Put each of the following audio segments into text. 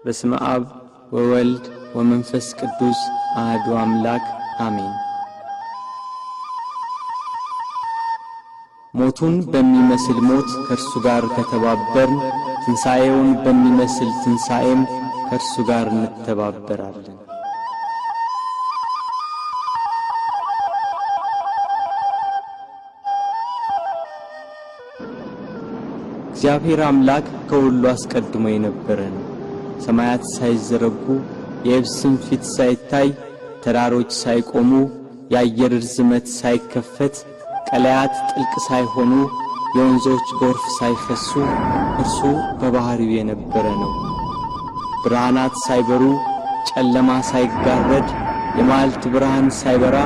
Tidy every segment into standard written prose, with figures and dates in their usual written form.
በስመ አብ ወወልድ ወመንፈስ ቅዱስ አሐዱ አምላክ አሜን። ሞቱን በሚመስል ሞት ከእርሱ ጋር ከተባበርን፣ ትንሣኤውን በሚመስል ትንሣኤም ከእርሱ ጋር እንተባበራለን። እግዚአብሔር አምላክ ከሁሉ አስቀድሞ የነበረ ነው። ሰማያት ሳይዘረጉ፣ የየብስም ፊት ሳይታይ፣ ተራሮች ሳይቆሙ፣ የአየር ርዝመት ሳይከፈት፣ ቀላያት ጥልቅ ሳይሆኑ፣ የወንዞች ጎርፍ ሳይፈሱ እርሱ በባሕሪው የነበረ ነው። ብርሃናት ሳይበሩ፣ ጨለማ ሳይጋረድ፣ የመዓልት ብርሃን ሳይበራ፣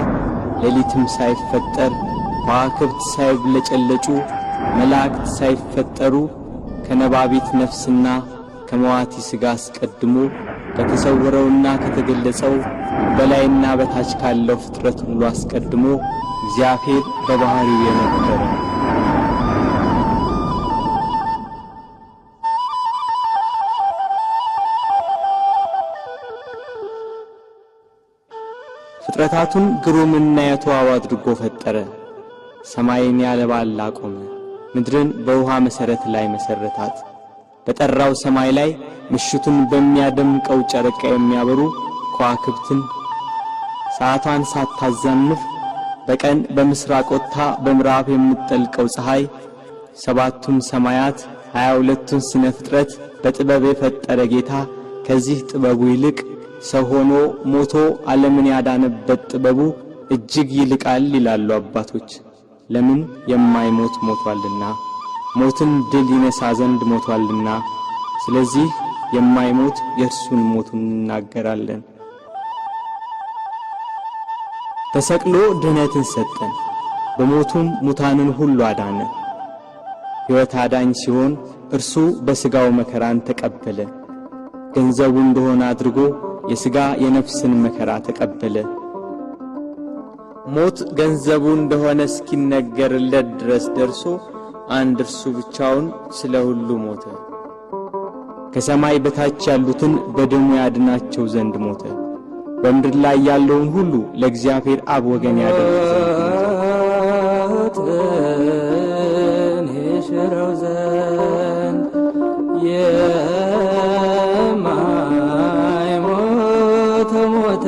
ሌሊትም ሳይፈጠር፣ ከዋክብት ሳይብለጨለጩ፣ መላእክት ሳይፈጠሩ፣ ከነባቢት ነፍስና ከመዋቲ ሥጋ አስቀድሞ ከተሰወረውና ከተገለጸው በላይና በታች ካለው ፍጥረት ሁሉ አስቀድሞ እግዚአብሔር በባሕሪው የነበረ ነው። ፍጥረታቱን ግሩምና የተዋበ አድርጎ ፈጠረ። ሰማይን ያለ ባላ አቆመ፣ ምድርን በውሃ መሠረት ላይ መሠረታት። በጠራው ሰማይ ላይ ምሽቱን በሚያደምቀው ጨረቃ የሚያበሩ ከዋክብትን፣ ሰዓቷን ሳታዛንፍ በቀን በምስራቅ ወጥታ በምዕራብ የምትጠልቀው ፀሐይ፣ ሰባቱን ሰማያት 22ቱን ስነ ፍጥረት በጥበብ የፈጠረ ጌታ ከዚህ ጥበቡ ይልቅ ሰው ሆኖ ሞቶ ዓለምን ያዳነበት ጥበቡ እጅግ ይልቃል ይላሉ አባቶች። ለምን? የማይሞት ሞቷልና፣ ሞትን ድል ይነሳ ዘንድ ሞቷልና። ስለዚህ የማይሞት የእርሱን ሞቱን እንናገራለን። ተሰቅሎ ድህነትን ሰጠን፣ በሞቱም ሙታንን ሁሉ አዳነ። ሕይወት አዳኝ ሲሆን እርሱ በሥጋው መከራን ተቀበለ። ገንዘቡ እንደሆነ አድርጎ የሥጋ የነፍስን መከራ ተቀበለ። ሞት ገንዘቡ እንደሆነ እስኪነገርለት ድረስ ደርሶ አንድ እርሱ ብቻውን ስለ ሁሉ ሞተ። ከሰማይ በታች ያሉትን በደሙ ያድናቸው ዘንድ ሞተ። በምድር ላይ ያለውን ሁሉ ለእግዚአብሔር አብ ወገን ያደርግ ዘንድ ሞተ። ሞትን ይሽረው ዘንድ የማይሞት ሞተ፣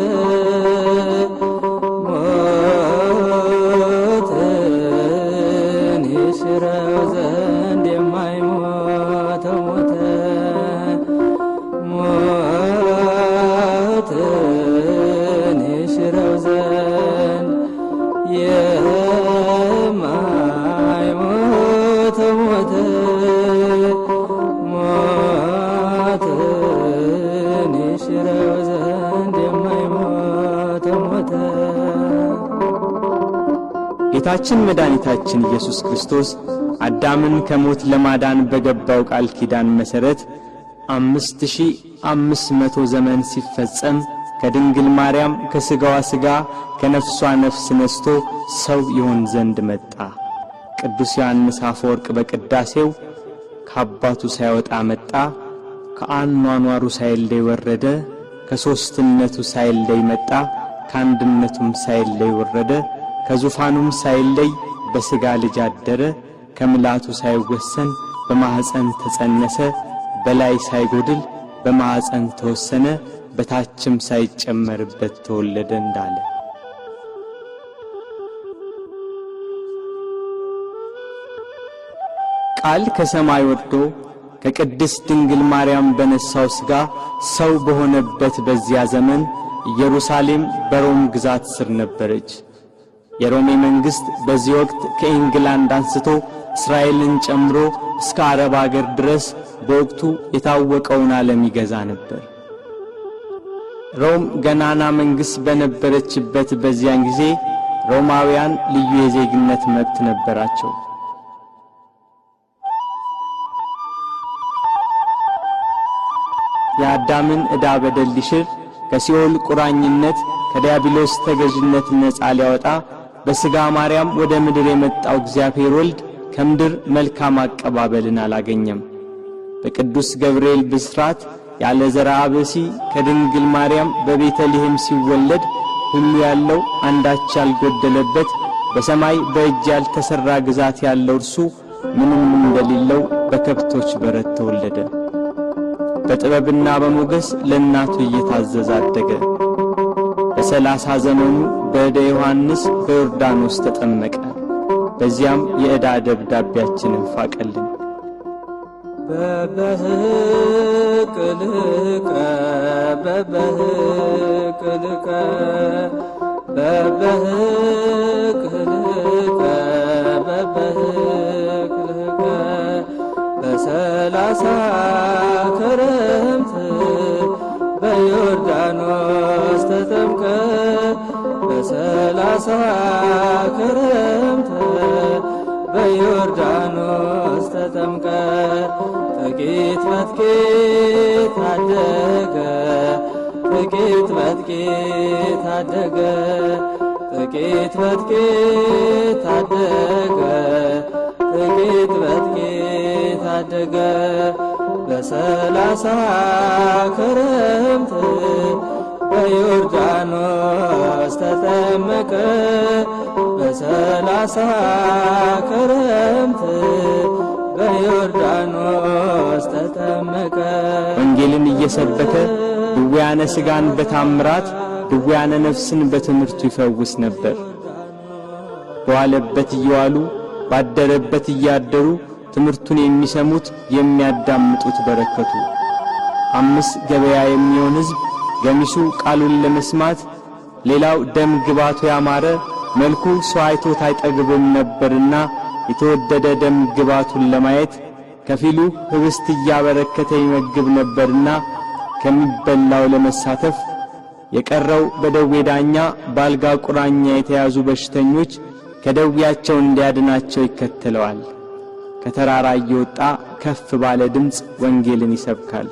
ሞትን ይሽረው ዘንድ የማይሞት ሞተ፣ ሞትን ይሽረው ዘንድ የማይሞት ሞተ፣ ሞትን ይሽረው ዘንድ የማይሞት ሞተ። ጌታችን መድኃኒታችን ኢየሱስ ክርስቶስ አዳምን ከሞት ለማዳን በገባው ቃል ኪዳን መሠረት 5500 ዘመን ሲፈጸም ከድንግል ማርያም ከሥጋዋ ሥጋ ከነፍሷ ነፍስ ነስቶ ሰው ይሆን ዘንድ መጣ። ቅዱስ ዮሐንስ አፈወርቅ በቅዳሴው ከአባቱ ሳይወጣ መጣ፣ ከአኗኗሩ ሳይለይ ወረደ፣ ከሦስትነቱ ሳይለይ መጣ፣ ከአንድነቱም ሳይለይ ወረደ፣ ከዙፋኑም ሳይለይ በሥጋ ልጅ አደረ፣ ከምላቱ ሳይወሰን በማኅፀን ተጸነሰ፣ በላይ ሳይጎድል በማኅፀን ተወሰነ፣ በታችም ሳይጨመርበት ተወለደ እንዳለ። ቃል ከሰማይ ወርዶ ከቅድስት ድንግል ማርያም በነሳው ሥጋ ሰው በሆነበት በዚያ ዘመን ኢየሩሳሌም በሮም ግዛት ስር ነበረች። የሮሜ መንግስት በዚህ ወቅት ከኢንግላንድ አንስቶ እስራኤልን ጨምሮ እስከ አረብ አገር ድረስ በወቅቱ የታወቀውን ዓለም ይገዛ ነበር። ሮም ገናና መንግስት በነበረችበት በዚያን ጊዜ ሮማውያን ልዩ የዜግነት መብት ነበራቸው። የአዳምን ዕዳ በደል ሊሽር፣ ከሲኦል ቁራኝነት ከዲያብሎስ ተገዥነት ነፃ ሊያወጣ በሥጋ ማርያም ወደ ምድር የመጣው እግዚአብሔር ወልድ ከምድር መልካም አቀባበልን አላገኘም። በቅዱስ ገብርኤል ብስራት ያለ ዘርአ ብእሲ ከድንግል ማርያም በቤተልሔም ሲወለድ ሁሉ ያለው አንዳች ያልጎደለበት በሰማይ በእጅ ያልተሠራ ግዛት ያለው እርሱ ምንም እንደሌለው በከብቶች በረት ተወለደ። በጥበብና በሞገስ ለእናቱ እየታዘዘ አደገ። በ30 ዘመኑ በዕደ ዮሐንስ በዮርዳኖስ ተጠመቀ። በዚያም የዕዳ ደብዳቤያችንን ፋቀልን። በበህቅ ልቀ በበህቅ ልቀ በበህቅ ልቀ በበህቅ ልቀ በ30 ክረምት በዮርዳኖስ ተጠምቀ በ30 ክረምት በዮርዳኖስ ተጠምቀ ጥቂት በጥቂት አደገ ጥቂት በጥቂት አደገ ጥቂት በጥቂት አደገ ጥቂት በጥቂት አደገ በ30 ክረምት በዮርዳኖስ ተጠመቀ በ30 ክረምት በዮርዳኖስ ተጠመቀ። ወንጌልን እየሰበከ ድውያነ ሥጋን በታምራት ድውያነ ነፍስን በትምህርቱ ይፈውስ ነበር። በዋለበት እየዋሉ ባደረበት እያደሩ ትምህርቱን የሚሰሙት የሚያዳምጡት በረከቱ። 5 ገበያ የሚሆን ሕዝብ ገሚሱ ቃሉን ለመስማት ሌላው ደም ግባቱ ያማረ መልኩ ሰው አይቶት አይጠግብም ነበርና የተወደደ ደም ግባቱን ለማየት ከፊሉ ህብስት እያበረከተ ይመግብ ነበርና ከሚበላው ለመሳተፍ የቀረው በደዌ ዳኛ ባልጋ ቁራኛ የተያዙ በሽተኞች ከደዌያቸው እንዲያድናቸው ይከተለዋል። ከተራራ እየወጣ ከፍ ባለ ድምፅ ወንጌልን ይሰብካል።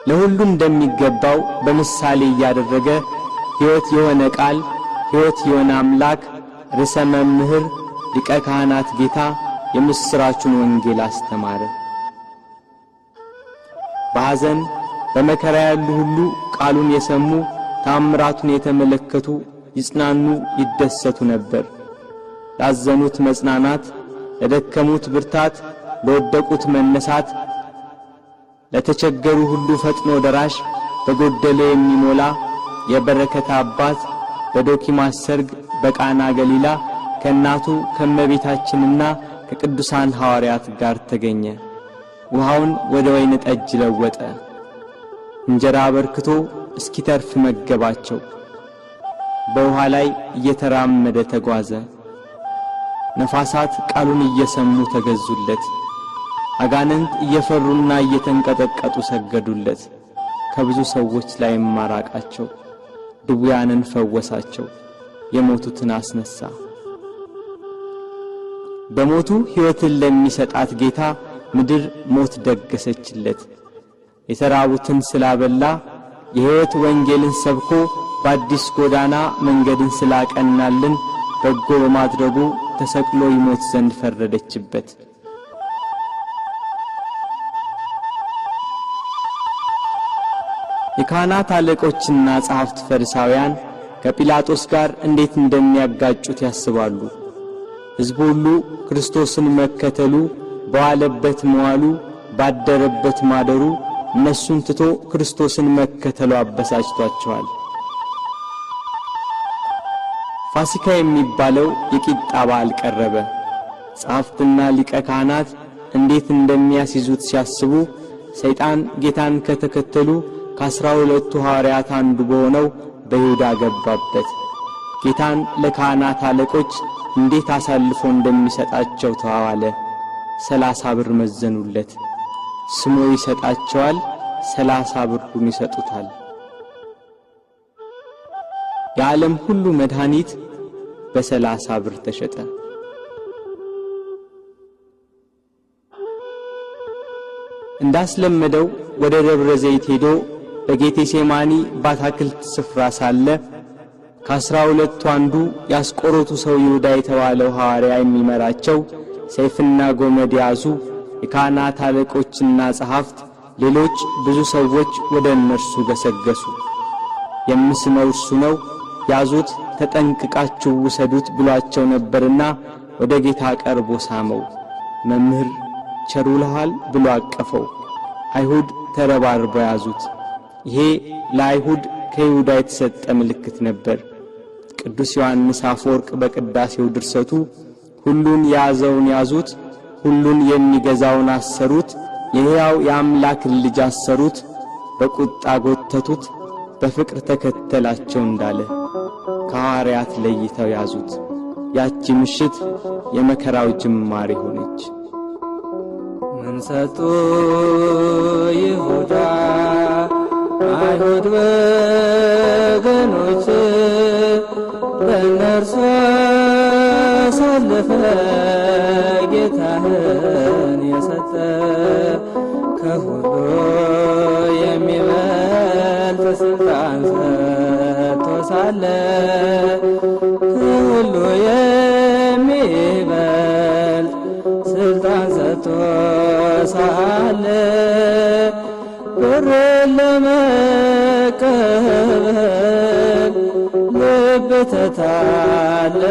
ለሁሉ እንደሚገባው በምሳሌ እያደረገ ሕይወት የሆነ ቃል ሕይወት የሆነ አምላክ ርዕሰ መምህር ሊቀ ካህናት ጌታ የምስራቹን ወንጌል አስተማረ። በሐዘን በመከራ ያሉ ሁሉ ቃሉን የሰሙ ታምራቱን የተመለከቱ ይጽናኑ ይደሰቱ ነበር። ላዘኑት መጽናናት፣ ለደከሙት ብርታት፣ ለወደቁት መነሳት፣ ለተቸገሩ ሁሉ ፈጥኖ ደራሽ፣ በጎደለ የሚሞላ የበረከት አባት በዶኪማስ ሰርግ በቃና ገሊላ ከእናቱ ከመቤታችንና ከቅዱሳን ሐዋርያት ጋር ተገኘ። ውሃውን ወደ ወይን ጠጅ ለወጠ። እንጀራ አበርክቶ እስኪተርፍ መገባቸው። በውሃ ላይ እየተራመደ ተጓዘ። ነፋሳት ቃሉን እየሰሙ ተገዙለት። አጋንንት እየፈሩና እየተንቀጠቀጡ ሰገዱለት። ከብዙ ሰዎች ላይ ማራቃቸው። ድውያንን ፈወሳቸው። የሞቱትን አስነሳ። በሞቱ ሕይወትን ለሚሰጣት ጌታ ምድር ሞት ደገሰችለት። የተራቡትን ስላበላ የሕይወት ወንጌልን ሰብኮ በአዲስ ጎዳና መንገድን ስላቀናልን በጎ በማድረጉ ተሰቅሎ ይሞት ዘንድ ፈረደችበት። የካህናት አለቆችና ጸሐፍት ፈሪሳውያን ከጲላጦስ ጋር እንዴት እንደሚያጋጩት ያስባሉ። ሕዝቡ ሁሉ ክርስቶስን መከተሉ፣ በዋለበት መዋሉ፣ ባደረበት ማደሩ እነሱን ትቶ ክርስቶስን መከተሉ አበሳጭቷቸዋል። ፋሲካ የሚባለው የቂጣ በዓል ቀረበ። ጸሐፍትና ሊቀ ካህናት እንዴት እንደሚያስይዙት ሲያስቡ ሰይጣን ጌታን ከተከተሉ ከ12ቱ ሐዋርያት አንዱ በሆነው በይሁዳ ገባበት። ጌታን ለካህናት አለቆች እንዴት አሳልፎ እንደሚሰጣቸው ተዋዋለ። 30 ብር መዘኑለት። ስሞ ይሰጣቸዋል፣ 30 ብሩን ይሰጡታል። የዓለም ሁሉ መድኃኒት በ30 ብር ተሸጠ። እንዳስለመደው ወደ ደብረ ዘይት ሄዶ በጌቴሴማኒ ባታክልት ስፍራ ሳለ ከ12ቱ አንዱ ያስቆሮቱ ሰው ይሁዳ የተባለው ሐዋርያ የሚመራቸው ሰይፍና ጎመድ ያዙ የካህናት አለቆችና ጸሐፍት፣ ሌሎች ብዙ ሰዎች ወደ እነርሱ ገሰገሱ። የምስመው እርሱ ነው፣ ያዙት፣ ተጠንቅቃችሁ ውሰዱት ብሏቸው ነበርና ወደ ጌታ ቀርቦ ሳመው። መምህር ቸር ውለሃል ብሎ አቀፈው። አይሁድ ተረባርበው ያዙት። ይሄ ለአይሁድ ከይሁዳ የተሰጠ ምልክት ነበር። ቅዱስ ዮሐንስ አፈወርቅ በቅዳሴው ድርሰቱ ሁሉን የያዘውን ያዙት፣ ሁሉን የሚገዛውን አሰሩት፣ የሕያው የአምላክን ልጅ አሰሩት፣ በቁጣ ጎተቱት፣ በፍቅር ተከተላቸው እንዳለ ከሐዋርያት ለይተው ያዙት። ያቺ ምሽት የመከራው ጅማሬ ሆነች። ምን ሰጡ ይሁዳ አይሁድ ወገኖች ለእነርሱ አሳልፈ ጌታህን የሰጠ ከሁሉ የሚበልጥ ስልጣን ሰጥቶ ሳለ ከሁሉ የሚበልጥ ስልጣን ሰጥቶ ሳለ ብርን ለመቀበል ልብ ተታለለ፣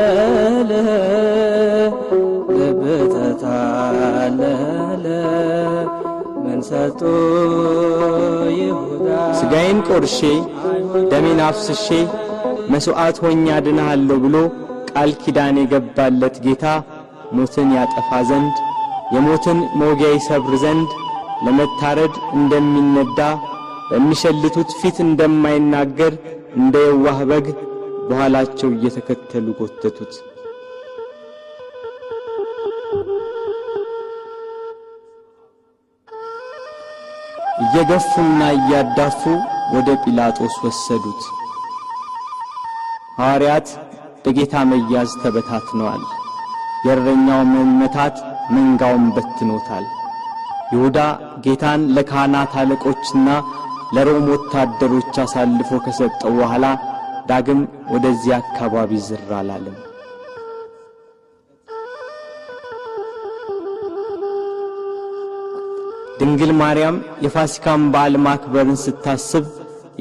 ልብ ተታለለ። ምን ሰጡ ይሁዳ ሥጋዬን ቆርሼ ደሜን አፍስሼ መሥዋዕት ሆኜ አድንሃለሁ ብሎ ቃል ኪዳን የገባለት ጌታ ሞትን ያጠፋ ዘንድ የሞትን መውጊያ ይሰብር ዘንድ ለመታረድ እንደሚነዳ በሚሸልቱት ፊት እንደማይናገር እንደ የዋህ በግ በኋላቸው እየተከተሉ ጎተቱት። እየገፉና እያዳፉ ወደ ጲላጦስ ወሰዱት። ሐዋርያት በጌታ መያዝ ተበታትነዋል። የእረኛው መመታት መንጋውን በትኖታል። ይሁዳ ጌታን ለካህናት አለቆችና ለሮም ወታደሮች አሳልፎ ከሰጠው በኋላ ዳግም ወደዚያ አካባቢ ዝር አላለም። ድንግል ማርያም የፋሲካን በዓል ማክበርን ስታስብ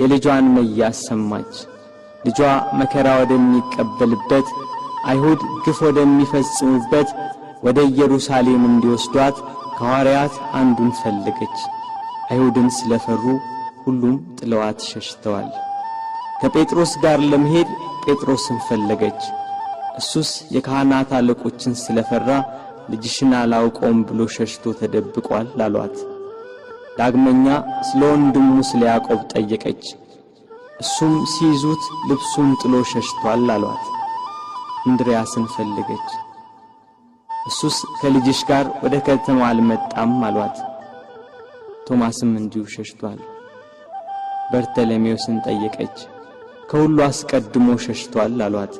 የልጇን መያዝ ሰማች። ልጇ መከራ ወደሚቀበልበት አይሁድ ግፍ ወደሚፈጽሙበት ወደ ኢየሩሳሌም እንዲወስዷት ከሐዋርያት አንዱን ፈለገች። አይሁድን ስለፈሩ ሁሉም ጥለዋት ሸሽተዋል። ከጴጥሮስ ጋር ለመሄድ ጴጥሮስን ፈለገች። እሱስ የካህናት አለቆችን ስለፈራ ልጅሽን አላውቀውም ብሎ ሸሽቶ ተደብቋል አሏት። ዳግመኛ ስለ ወንድሙ ስለ ያዕቆብ ጠየቀች። እሱም ሲይዙት ልብሱን ጥሎ ሸሽቷል አሏት። እንድርያስን ፈለገች። እሱስ ከልጅሽ ጋር ወደ ከተማ አልመጣም አሏት። ቶማስም እንዲሁ ሸሽቷል። በርተሎሜዎስን ጠየቀች። ከሁሉ አስቀድሞ ሸሽቷል አሏት።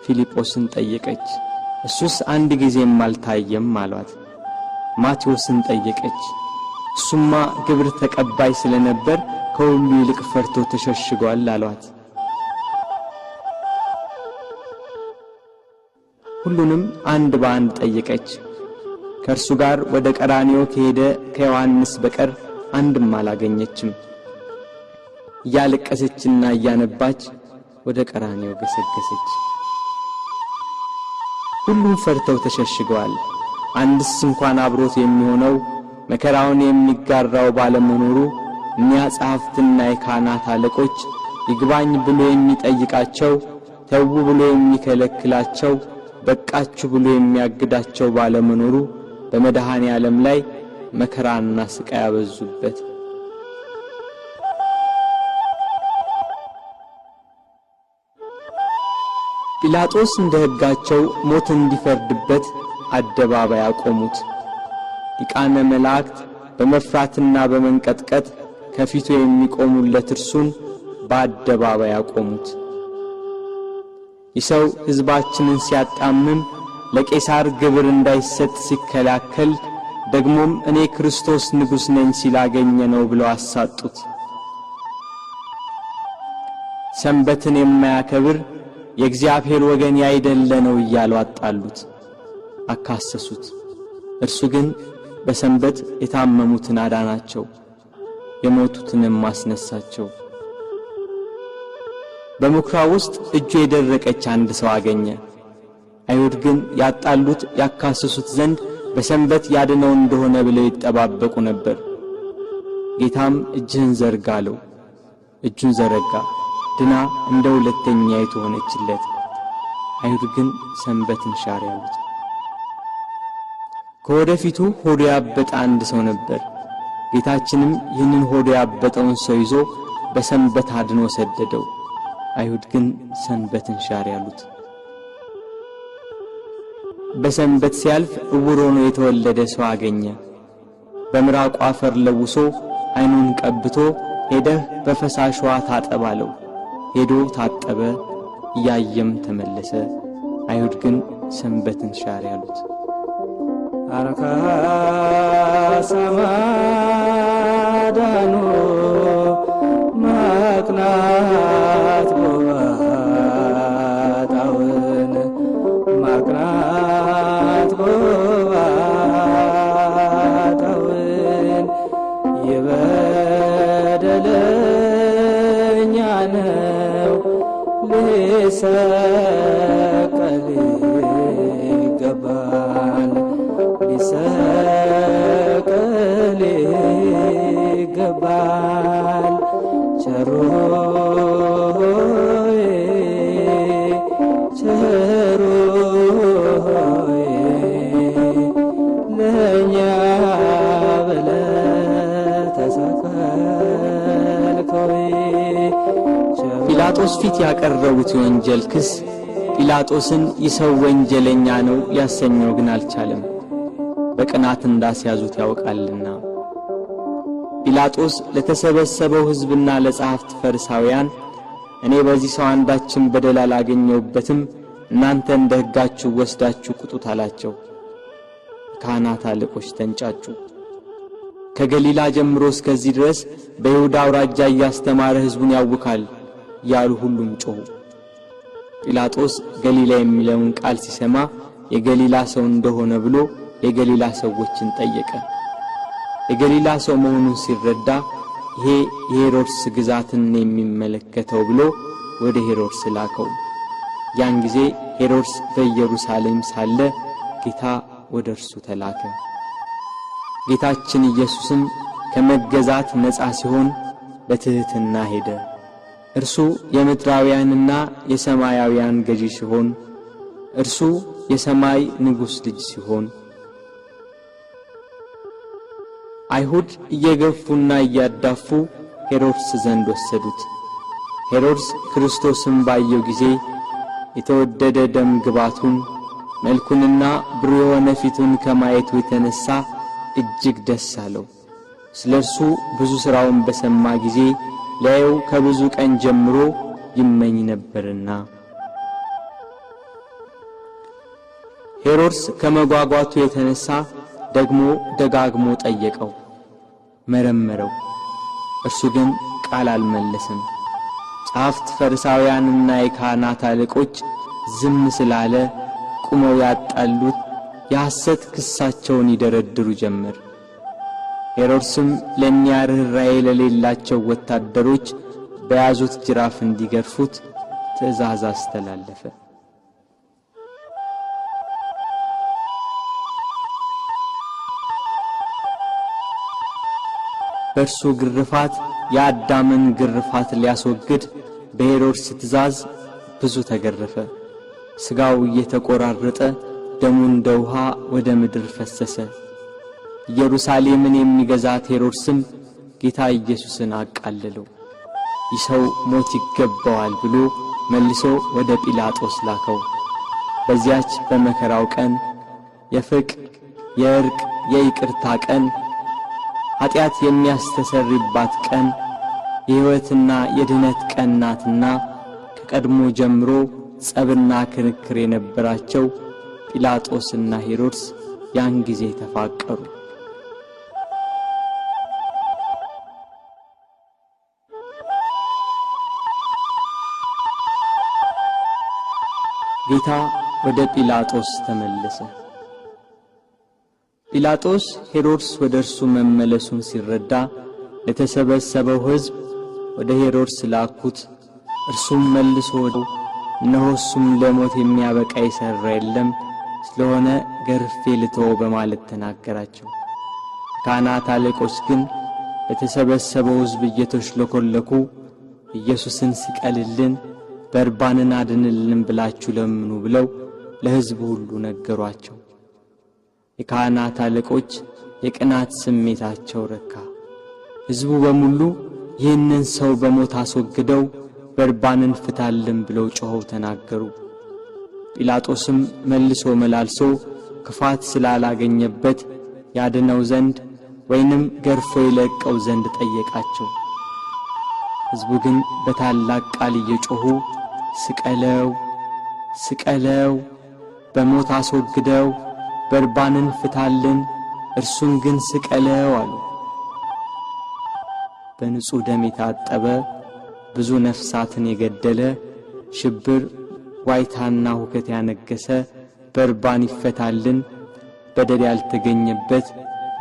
ፊልጶስን ጠየቀች። እሱስ አንድ ጊዜም አልታየም አሏት። ማቴዎስን ጠየቀች። እሱማ ግብር ተቀባይ ስለነበር ከሁሉ ይልቅ ፈርቶ ተሸሽጓል አሏት። ሁሉንም አንድ በአንድ ጠየቀች። ከእርሱ ጋር ወደ ቀራንዮ ከሄደ ከዮሐንስ በቀር አንድም አላገኘችም። እያለቀሰችና እያነባች ወደ ቀራንዮ ገሰገሰች። ሁሉም ፈርተው ተሸሽገዋል። አንድስ እንኳን አብሮት የሚሆነው መከራውን የሚጋራው ባለመኖሩ እኒያ ጸሐፍትና የካህናት አለቆች ይግባኝ ብሎ የሚጠይቃቸው፣ ተዉ ብሎ የሚከለክላቸው፣ በቃችሁ ብሎ የሚያግዳቸው ባለመኖሩ በመድኃኔ ዓለም ላይ መከራና ስቃይ ያበዙበት። ጲላጦስ እንደ ሕጋቸው ሞት እንዲፈርድበት አደባባይ አቆሙት። ሊቃነ መላእክት በመፍራትና በመንቀጥቀጥ ከፊቱ የሚቆሙለት እርሱን በአደባባይ አቆሙት። ይህ ሰው ሕዝባችንን ሲያጣምም ለቄሳር ግብር እንዳይሰጥ ሲከላከል ደግሞም እኔ ክርስቶስ ንጉሥ ነኝ ሲል አገኘነው ብለው አሳጡት። ሰንበትን የማያከብር የእግዚአብሔር ወገን ያይደለ ነው እያሉ አጣሉት፣ አካሰሱት። እርሱ ግን በሰንበት የታመሙትን አዳናቸው፣ የሞቱትንም አስነሳቸው። በምኵራብ ውስጥ እጁ የደረቀች አንድ ሰው አገኘ። አይሁድ ግን ያጣሉት ያካስሱት ዘንድ በሰንበት ያድነው እንደሆነ ብለው ይጠባበቁ ነበር። ጌታም እጅህን ዘርጋ አለው። እጁን ዘረጋ፣ ድና እንደ ሁለተኛይቱ ሆነችለት። አይሁድ ግን ሰንበትን ሻር ያሉት። ከወደፊቱ ሆዱ ያበጠ አንድ ሰው ነበር። ጌታችንም ይህንን ሆዱ ያበጠውን ሰው ይዞ በሰንበት አድኖ ሰደደው። አይሁድ ግን ሰንበትን ሻር ያሉት። በሰንበት ሲያልፍ እውር ሆኖ የተወለደ ሰው አገኘ። በምራቁ አፈር ለውሶ ዓይኑን ቀብቶ ሄደህ በፈሳሽ ውሃ ታጠብ አለው። ሄዶ ታጠበ፣ እያየም ተመለሰ። አይሁድ ግን ሰንበትን ሻር ያሉት። አርካ ሰማዳኑ ማቅናት ጎባጣውን ማቅናት ጎባጣውን የበደለኛ ነው ሊሰቀል ይገባል ሊሰቀል ይገባል። ቸሩ ሆይ ቸሩ ሆይ ለእኛ ብለህ ተሰቀልክ ሆይ ጲላጦስ ፊት ያቀረቡት የወንጀል ክስ ጲላጦስን ይህ ሰው ወንጀለኛ ነው ሊያሰኘው ግን አልቻለም፣ በቅናት እንዳስያዙት ያውቃልና። ጲላጦስ ለተሰበሰበው ሕዝብና ለጸሐፍት ፈሪሳውያን እኔ በዚህ ሰው አንዳችን በደል አላገኘሁበትም፣ እናንተ እንደ ሕጋችሁ ወስዳችሁ ቅጡት አላቸው። ካህናት አለቆች ተንጫጩ። ከገሊላ ጀምሮ እስከዚህ ድረስ በይሁዳ አውራጃ እያስተማረ ሕዝቡን ያውካል ያሉ ሁሉም ጮኹ። ጲላጦስ ገሊላ የሚለውን ቃል ሲሰማ የገሊላ ሰው እንደሆነ ብሎ የገሊላ ሰዎችን ጠየቀ። የገሊላ ሰው መሆኑን ሲረዳ ይሄ የሄሮድስ ግዛትን የሚመለከተው ብሎ ወደ ሄሮድስ ላከው። ያን ጊዜ ሄሮድስ በኢየሩሳሌም ሳለ ጌታ ወደ እርሱ ተላከ። ጌታችን ኢየሱስም ከመገዛት ነፃ ሲሆን በትሕትና ሄደ። እርሱ የምድራውያንና የሰማያውያን ገዢ ሲሆን፣ እርሱ የሰማይ ንጉሥ ልጅ ሲሆን፣ አይሁድ እየገፉና እያዳፉ ሄሮድስ ዘንድ ወሰዱት። ሄሮድስ ክርስቶስን ባየው ጊዜ የተወደደ ደም ግባቱን መልኩንና ብሩህ የሆነ ፊቱን ከማየቱ የተነሳ እጅግ ደስ አለው። ስለ እርሱ ብዙ ሥራውን በሰማ ጊዜ ሊያየው ከብዙ ቀን ጀምሮ ይመኝ ነበርና። ሄሮድስ ከመጓጓቱ የተነሳ ደግሞ ደጋግሞ ጠየቀው፣ መረመረው። እርሱ ግን ቃል አልመለሰም። ጸሐፍት ፈሪሳውያንና የካህናት አለቆች ዝም ስላለ ቁመው ያጣሉት የሐሰት ክሳቸውን ይደረድሩ ጀመር። ሄሮድስም ለእኒያ ርኅራኄ ለሌላቸው ወታደሮች በያዙት ጅራፍ እንዲገርፉት ትእዛዝ አስተላለፈ። በእርሱ ግርፋት የአዳምን ግርፋት ሊያስወግድ በሄሮድስ ትእዛዝ ብዙ ተገረፈ። ሥጋው እየተቆራረጠ ደሙ እንደ ውሃ ወደ ምድር ፈሰሰ። ኢየሩሳሌምን የሚገዛት ሄሮድስም ጌታ ኢየሱስን አቃለለው። ይህ ሰው ሞት ይገባዋል ብሎ መልሶ ወደ ጲላጦስ ላከው። በዚያች በመከራው ቀን የፍቅር የእርቅ የይቅርታ ቀን፣ ኃጢአት የሚያስተሰርይባት ቀን፣ የሕይወትና የድነት ቀን ናትና ከቀድሞ ጀምሮ ጸብና ክርክር የነበራቸው ጲላጦስና ሄሮድስ ያን ጊዜ ተፋቀሩ። ጌታ ወደ ጲላጦስ ተመለሰ። ጲላጦስ ሄሮድስ ወደ እርሱ መመለሱን ሲረዳ ለተሰበሰበው ሕዝብ ወደ ሄሮድስ ላኩት። እርሱም መልሶ እነሆ እሱም ለሞት የሚያበቃ የሠራ የለም፣ ስለሆነ ገርፌ ልተወው በማለት ተናገራቸው። ካህናት አለቆች ግን ለተሰበሰበው ሕዝብ እየተሽለኮለኩ ኢየሱስን ስቀልልን፣ በርባንን አድንልን ብላችሁ ለምኑ ብለው ለሕዝቡ ሁሉ ነገሯቸው። የካህናት አለቆች የቅናት ስሜታቸው ረካ። ሕዝቡ በሙሉ ይህንን ሰው በሞት አስወግደው በርባንን ፍታልን ብለው ጮኸው ተናገሩ። ጲላጦስም መልሶ መላልሶ ክፋት ስላላገኘበት ያድነው ዘንድ ወይንም ገርፎ ይለቀው ዘንድ ጠየቃቸው። ሕዝቡ ግን በታላቅ ቃል እየጮኹ ስቀለው፣ ስቀለው፣ በሞት አስወግደው፣ በርባንን ፍታልን፣ እርሱን ግን ስቀለው አሉ። በንጹሕ ደም የታጠበ ብዙ ነፍሳትን የገደለ ሽብር ዋይታና ሁከት ያነገሰ በርባን ይፈታልን፣ በደል ያልተገኘበት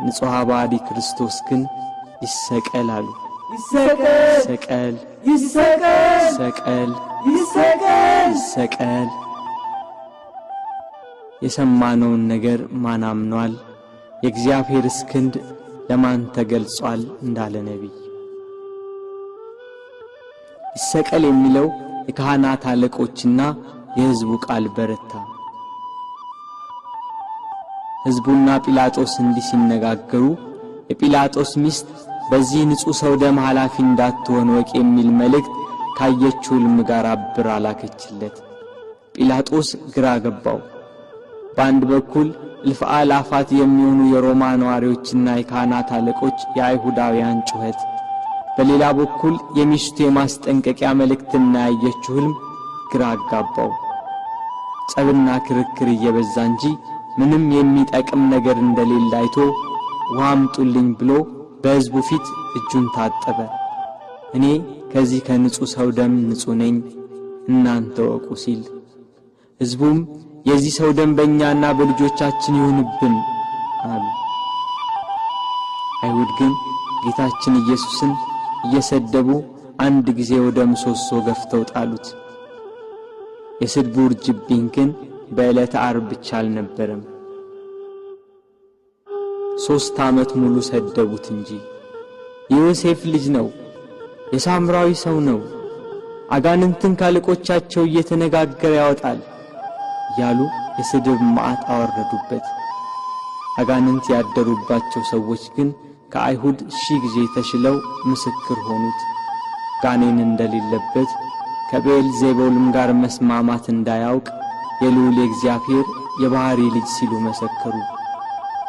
ንጹሐ ባሕሪ ክርስቶስ ግን ይሰቀል አሉ። ይሰቀል፣ ይሰቀል፣ ይሰቀል፣ ይሰቀል፣ ይሰቀል፣ ይሰቀል። የሰማነውን ነገር ማን አምኗል? የእግዚአብሔርስ ክንድ ለማን ተገልጿል? እንዳለ ነቢይ። ይሰቀል የሚለው የካህናት አለቆችና የሕዝቡ ቃል በረታ። ሕዝቡና ጲላጦስ እንዲህ ሲነጋገሩ የጲላጦስ ሚስት በዚህ ንጹሕ ሰው ደም ኃላፊ እንዳትሆን ወቅ የሚል መልእክት ካየችው ሕልም ጋር አብራ ላከችለት። ጲላጦስ ግራ ገባው። በአንድ በኩል እልፍ አእላፋት የሚሆኑ የሮማ ነዋሪዎችና የካህናት አለቆች የአይሁዳውያን ጩኸት፣ በሌላ በኩል የሚስቱ የማስጠንቀቂያ መልእክትና ያየችው ሕልም ግራ አጋባው። ጸብና ክርክር እየበዛ እንጂ ምንም የሚጠቅም ነገር እንደሌለ አይቶ ውሃ አምጡልኝ ብሎ በሕዝቡ ፊት እጁን ታጠበ። እኔ ከዚህ ከንጹሕ ሰው ደም ንጹሕ ነኝ፣ እናንተ ወቁ ሲል፣ ሕዝቡም የዚህ ሰው ደም በእኛና በልጆቻችን ይሁንብን አሉ። አይሁድ ግን ጌታችን ኢየሱስን እየሰደቡ አንድ ጊዜ ወደ ምሰሶ ገፍተው ጣሉት። የስድቡ ውርጅብኝ ግን በዕለተ ዓርብ ብቻ አልነበረም። 3 ዓመት ሙሉ ሰደቡት እንጂ። የዮሴፍ ልጅ ነው፣ የሳምራዊ ሰው ነው፣ አጋንንትን ካለቆቻቸው እየተነጋገረ ያወጣል እያሉ የስድብ መዓት አወረዱበት። አጋንንት ያደሩባቸው ሰዎች ግን ከአይሁድ 1000 ጊዜ ተሽለው ምስክር ሆኑት። ጋኔን እንደሌለበት ከብዔልዜቡልም ጋር መስማማት እንዳያውቅ የልዑል የእግዚአብሔር የባሕሪ ልጅ ሲሉ መሰከሩ።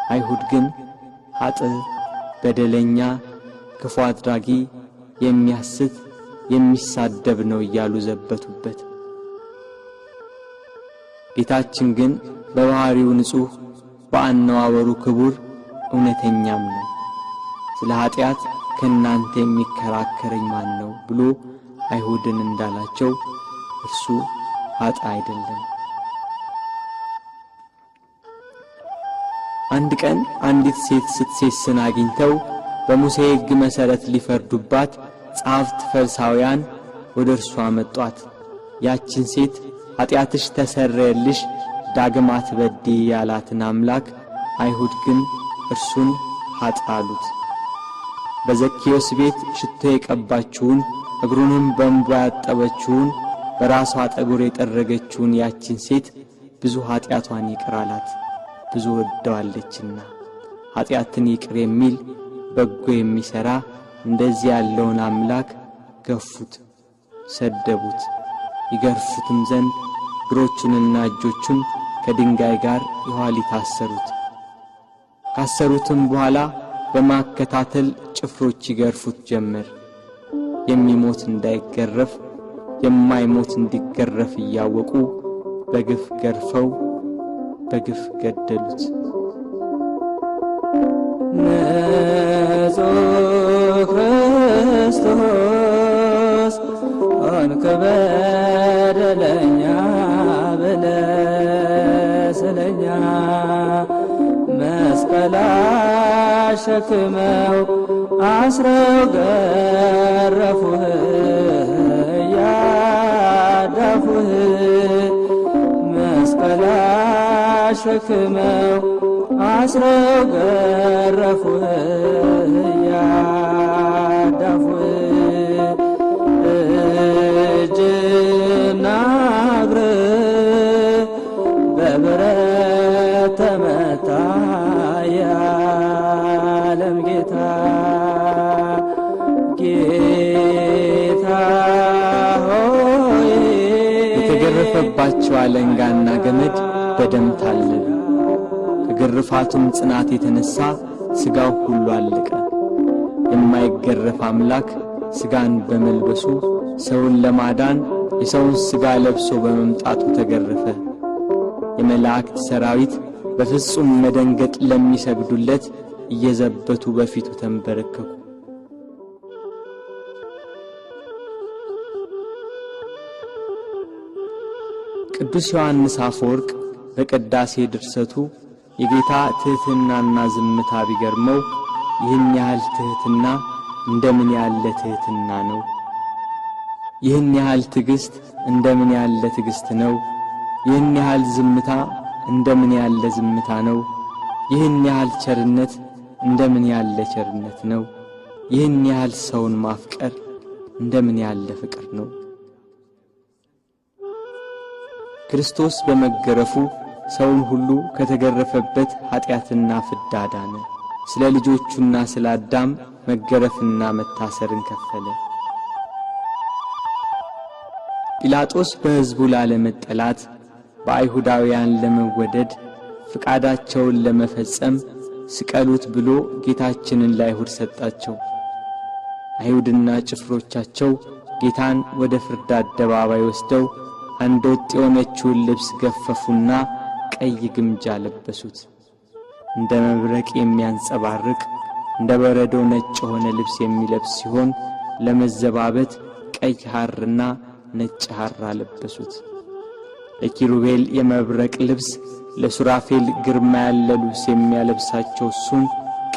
አይሁድ ግን ኃጥእ፣ በደለኛ፣ ክፉ አድራጊ፣ የሚያስት፣ የሚሳደብ ነው እያሉ ዘበቱበት። ጌታችን ግን በባሕሪው ንጹሕ፣ በአነዋወሩ ክቡር፣ እውነተኛም ነው። ስለ ኃጢአት ከእናንተ የሚከራከረኝ ማን ነው ብሎ አይሁድን እንዳላቸው እርሱ ኃጥእ አይደለም። አንድ ቀን አንዲት ሴት ስትሴስን አግኝተው በሙሴ ሕግ መሠረት ሊፈርዱባት ጸሐፍት ፈሪሳውያን ወደ እርሷ መጧት። ያችን ሴት ኃጢአትሽ ተሰረየልሽ፣ ዳግም አትበድይ ያላትን አምላክ አይሁድ ግን እርሱን ኃጥእ አሉት። በዘኬዎስ ቤት ሽቶ የቀባችውን፣ እግሩንም በእንባ ያጠበችውን፣ በራሷ ጠጉር የጠረገችውን ያችን ሴት ብዙ ኃጢአቷን ይቅር አላት፣ ብዙ ወደዋለችና። ኃጢአትን ይቅር የሚል በጎ የሚሠራ እንደዚህ ያለውን አምላክ ገፉት፣ ሰደቡት። ይገርፉትም ዘንድ እግሮቹንና እጆቹን ከድንጋይ ጋር የኋሊት አሰሩት። ካሰሩትም በኋላ በማከታተል ጭፍሮች ይገርፉት ጀመር። የሚሞት እንዳይገረፍ የማይሞት እንዲገረፍ እያወቁ በግፍ ገርፈው በግፍ ገደሉት። ንጹሕ ክርስቶስ ሆንክ በደለኛ ብለህ ስለኛ መስቀል አሸክመው አስረው ገረፉህ እያዳፉህ መስቀል አሸክመው አስረው ገረፉህ እያዳፉህ እጅና እግርህ በብረት ተመታ የዓለም ጌታ ጌታ ሆይ የተገረፈባቸው አለንጋና ገመድ በደም ታለለ። ከግርፋቱም ጽናት የተነሳ ሥጋው ሁሉ አለቀ። የማይገረፍ አምላክ ሥጋን በመልበሱ ሰውን ለማዳን የሰውን ሥጋ ለብሶ በመምጣቱ ተገረፈ። የመላእክት ሰራዊት በፍጹም መደንገጥ ለሚሰግዱለት እየዘበቱ በፊቱ ተንበረከኩ። ቅዱስ ዮሐንስ አፈወርቅ በቅዳሴ ድርሰቱ የጌታ ትሕትናና ዝምታ ቢገርመው ይህን ያህል ትሕትና እንደምን ያለ ትሕትና ነው? ይህን ያህል ትዕግስት እንደምን ያለ ትዕግስት ነው? ይህን ያህል ዝምታ እንደምን ያለ ዝምታ ነው? ይህን ያህል ቸርነት እንደምን ያለ ቸርነት ነው? ይህን ያህል ሰውን ማፍቀር እንደምን ያለ ፍቅር ነው? ክርስቶስ በመገረፉ ሰውን ሁሉ ከተገረፈበት ኃጢአትና ፍዳ አዳነ። ስለ ልጆቹና ስለ አዳም መገረፍና መታሰርን ከፈለ። ጲላጦስ በሕዝቡ ላለመጠላት፣ በአይሁዳውያን ለመወደድ፣ ፍቃዳቸውን ለመፈጸም ስቀሉት ብሎ ጌታችንን ለአይሁድ ሰጣቸው። አይሁድና ጭፍሮቻቸው ጌታን ወደ ፍርድ አደባባይ ወስደው አንድ ወጥ የሆነችውን ልብስ ገፈፉና ቀይ ግምጃ ለበሱት። እንደ መብረቅ የሚያንጸባርቅ እንደ በረዶ ነጭ የሆነ ልብስ የሚለብስ ሲሆን ለመዘባበት ቀይ ሐርና ነጭ ሐር አለበሱት። ለኪሩቤል የመብረቅ ልብስ፣ ለሱራፌል ግርማ ያለ ልብስ የሚያለብሳቸው እሱን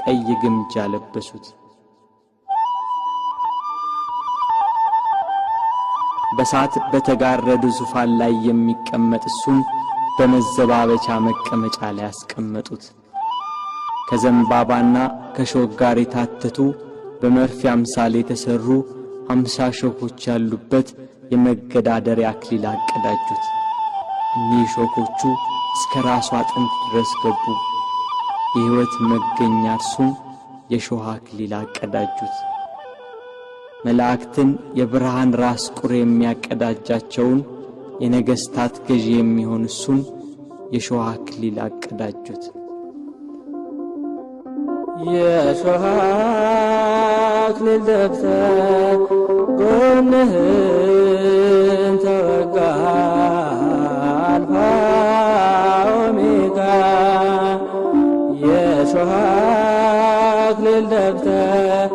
ቀይ ግምጃ ለበሱት። በሳት በተጋረዱ ዙፋን ላይ የሚቀመጥ እሱን በመዘባበቻ መቀመጫ ላይ አስቀመጡት። ከዘንባባና ከሾህ ጋር የታተቱ በመርፌ አምሳል የተሰሩ 50 ሾኮች ያሉበት የመገዳደሪያ አክሊል አቀዳጁት። እኒህ ሾኮቹ እስከ ራሱ አጥንት ድረስ ገቡ። የሕይወት መገኛ እርሱን የሾህ አክሊል አቀዳጁት። መላእክትን የብርሃን ራስ ቁር የሚያቀዳጃቸውን የነገስታት ገዢ የሚሆን እሱን የሾህ አክሊል አቀዳጁት። የሾህ አክሊል ደፍተህ ጎንህን ተወጋ አልፋ ኦሜጋ። የሾህ አክሊል ደፍተህ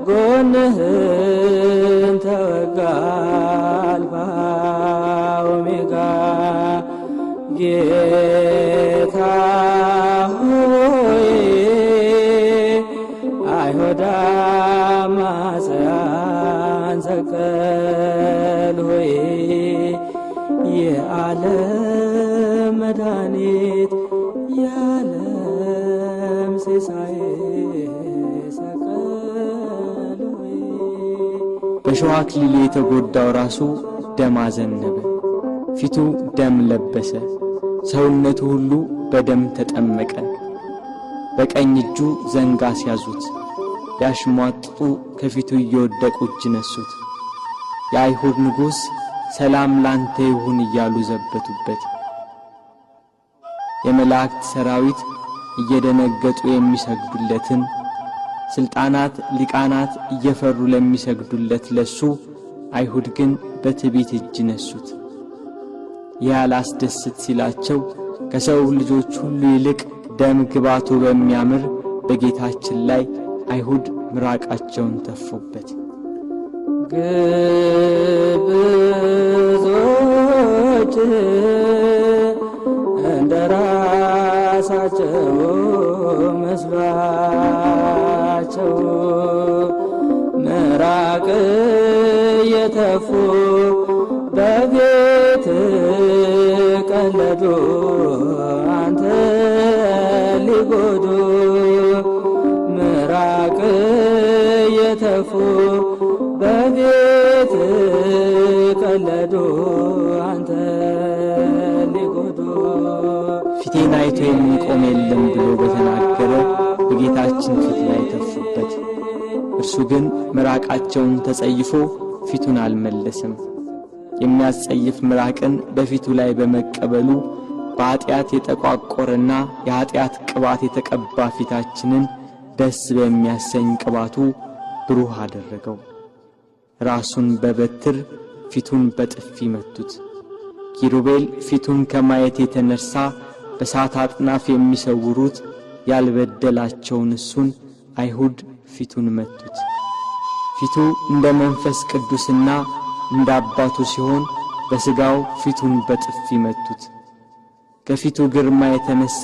ጎንህን ተወጋ አልፋ ኦሜጋ። ጌታ ሆይ አይሁድ አማጽያን ሰቀል ሆይ የዓለም መድኃኒት የዓለም ሲሳይ ሰቀል ሆይ። በሾህ አክሊሉ የተጎዳው ራሱ ደም አዘነበ፣ ፊቱ ደም ለበሰ፣ ሰውነቱ ሁሉ በደም ተጠመቀ። በቀኝ እጁ ዘንግ አስያዙት፣ ያሽሟጥጡ ከፊቱ እየወደቁ እጅ ነሱት። የአይሁድ ንጉሥ ሰላም ላንተ ይሁን እያሉ ዘበቱበት። የመላእክት ሰራዊት እየደነገጡ የሚሰግዱለትን፣ ስልጣናት ሊቃናት እየፈሩ ለሚሰግዱለት ለሱ አይሁድ ግን በትዕቢት እጅ ነሱት። ይህ አላስደስት ሲላቸው ከሰው ልጆች ሁሉ ይልቅ ደም ግባቱ በሚያምር በጌታችን ላይ አይሁድ ምራቃቸውን ተፉበት። ግብዞች እንደ ራሳቸው ራሳቸው መስሏቸው ምራቅ እየተፉ በቤት ቀለዱ አንተ ሊጎዱ ምራቅ እየተፉ በቤት ቀለዱ አንተ ሊጎዱ። ፊቴን አይቶ የሚቆም የለም ብሎ በተናገረ በጌታችን ፊት ላይ ተፉበት። እርሱ ግን ምራቃቸውን ተጸይፎ ፊቱን አልመለሰም። የሚያስጸይፍ ምራቅን በፊቱ ላይ በመቀበሉ በኀጢአት የጠቋቆረና የኀጢአት ቅባት የተቀባ ፊታችንን ደስ በሚያሰኝ ቅባቱ ብሩህ አደረገው። ራሱን በበትር ፊቱን በጥፊ መቱት። ኪሩቤል ፊቱን ከማየት የተነሣ በእሳት አጥናፍ የሚሰውሩት ያልበደላቸውን እሱን አይሁድ ፊቱን መቱት። ፊቱ እንደ መንፈስ ቅዱስና እንደ አባቱ ሲሆን በሥጋው ፊቱን በጥፊ መቱት። ከፊቱ ግርማ የተነሣ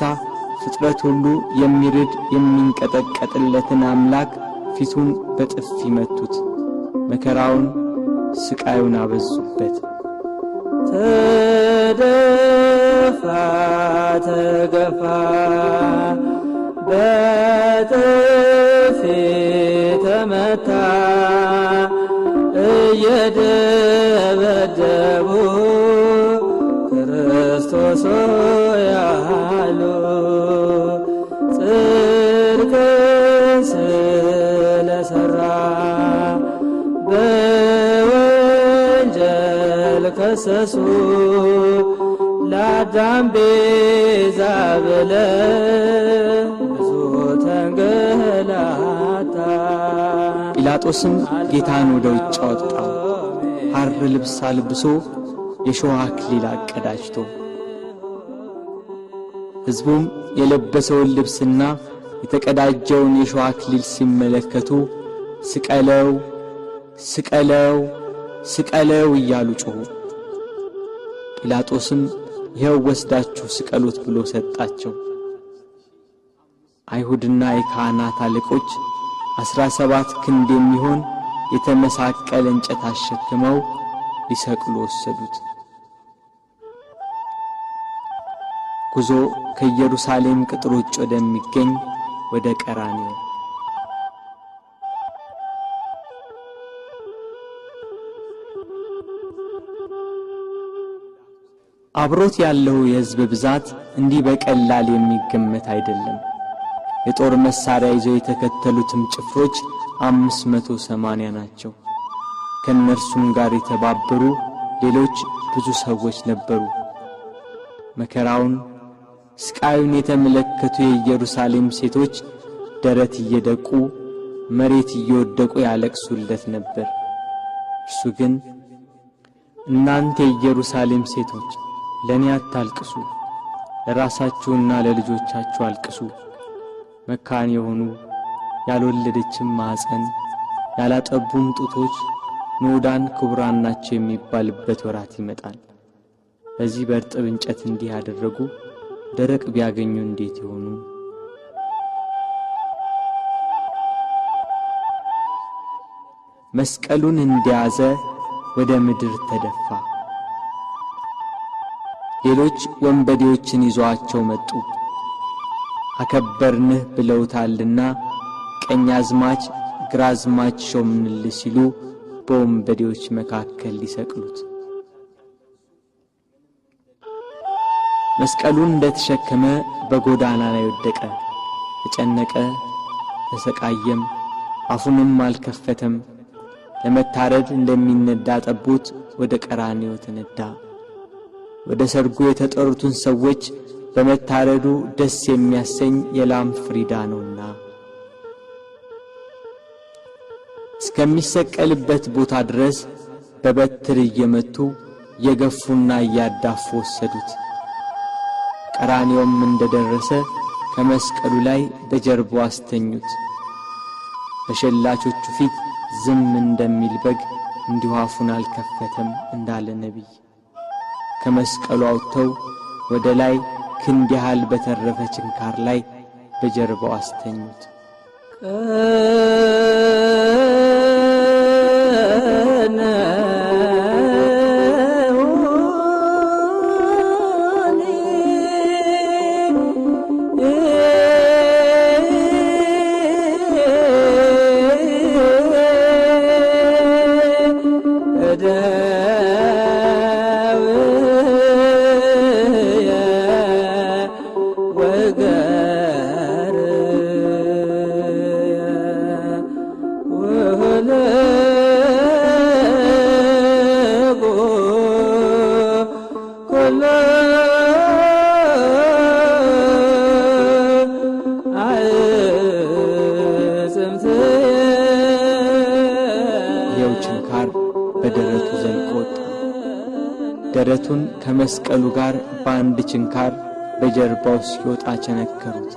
ፍጥረት ሁሉ የሚርድ የሚንቀጠቀጥለትን አምላክ ፊቱን በጥፊ መቱት። መከራውን ስቃዩን አበዙበት። ተደፋ ተገፋ በጥፊ ተመታ እየደበደቡ ክርስቶስ ያሉ ጽድቅን ስለሰራ በወንጀል ከሰሱ ለአዳም ቤዛ ብለ ብዙ ተንገላታ። ጲላጦስም ጌታን ወደ ውጭ አወጣው፣ ሐር ልብስ አልብሶ የሾህ አክሊል አቀዳጅቶ። ሕዝቡም የለበሰውን ልብስና የተቀዳጀውን የሾህ አክሊል ሲመለከቱ ስቀለው፣ ስቀለው፣ ስቀለው እያሉ ጮኹ። ጲላጦስም ይኸው ወስዳችሁ ስቀሉት ብሎ ሰጣቸው። አይሁድና የካህናት አለቆች 17 ክንድ የሚሆን የተመሳቀለ እንጨት አሸክመው ሊሰቅሉ ወሰዱት። ጉዞ ከኢየሩሳሌም ቅጥር ውጭ ወደሚገኝ ወደ ቀራንዮ። አብሮት ያለው የሕዝብ ብዛት እንዲህ በቀላል የሚገመት አይደለም። የጦር መሳሪያ ይዘው የተከተሉትም ጭፍሮች 580 ናቸው። ከእነርሱም ጋር የተባበሩ ሌሎች ብዙ ሰዎች ነበሩ። መከራውን ስቃዩን የተመለከቱ የኢየሩሳሌም ሴቶች ደረት እየደቁ መሬት እየወደቁ ያለቅሱለት ነበር። እርሱ ግን እናንተ የኢየሩሳሌም ሴቶች ለኔ አታልቅሱ፣ ለራሳችሁና ለልጆቻችሁ አልቅሱ። መካን የሆኑ ያልወለደችም ማኅፀን ያላጠቡም ጡቶች ንዑዳን ክቡራን ናቸው የሚባልበት ወራት ይመጣል። በዚህ በእርጥብ እንጨት እንዲህ ያደረጉ ደረቅ ቢያገኙ እንዴት ይሆኑ? መስቀሉን እንደያዘ ወደ ምድር ተደፋ። ሌሎች ወንበዴዎችን ይዘዋቸው መጡ። አከበርንህ ብለውታልና ቀኛዝማች ግራዝማች ሾምንልህ ሲሉ በወንበዴዎች መካከል ሊሰቅሉት። መስቀሉን እንደተሸከመ በጎዳና ላይ ወደቀ። ተጨነቀ፣ ተሰቃየም፣ አፉንም አልከፈተም። ለመታረድ እንደሚነዳ ጠቦት ወደ ቀራንዮ ተነዳ። ወደ ሰርጉ የተጠሩትን ሰዎች በመታረዱ ደስ የሚያሰኝ የላም ፍሪዳ ነውና። እስከሚሰቀልበት ቦታ ድረስ በበትር እየመቱ እየገፉና እያዳፉ ወሰዱት። ቀራንዮም እንደደረሰ ከመስቀሉ ላይ በጀርባው አስተኙት። በሸላቾቹ ፊት ዝም እንደሚል በግ እንዲሁ አፉን አልከፈተም እንዳለ ነቢይ። ከመስቀሉ አውጥተው ወደ ላይ ክንድ ያህል በተረፈ ችንካር ላይ በጀርባው አስተኙት። ይኸው ችንካር በደረቱ ዘልቆ ወጣ። ደረቱን ከመስቀሉ ጋር በአንድ ችንካር በጀርባው ሲወጣ ቸነከሩት።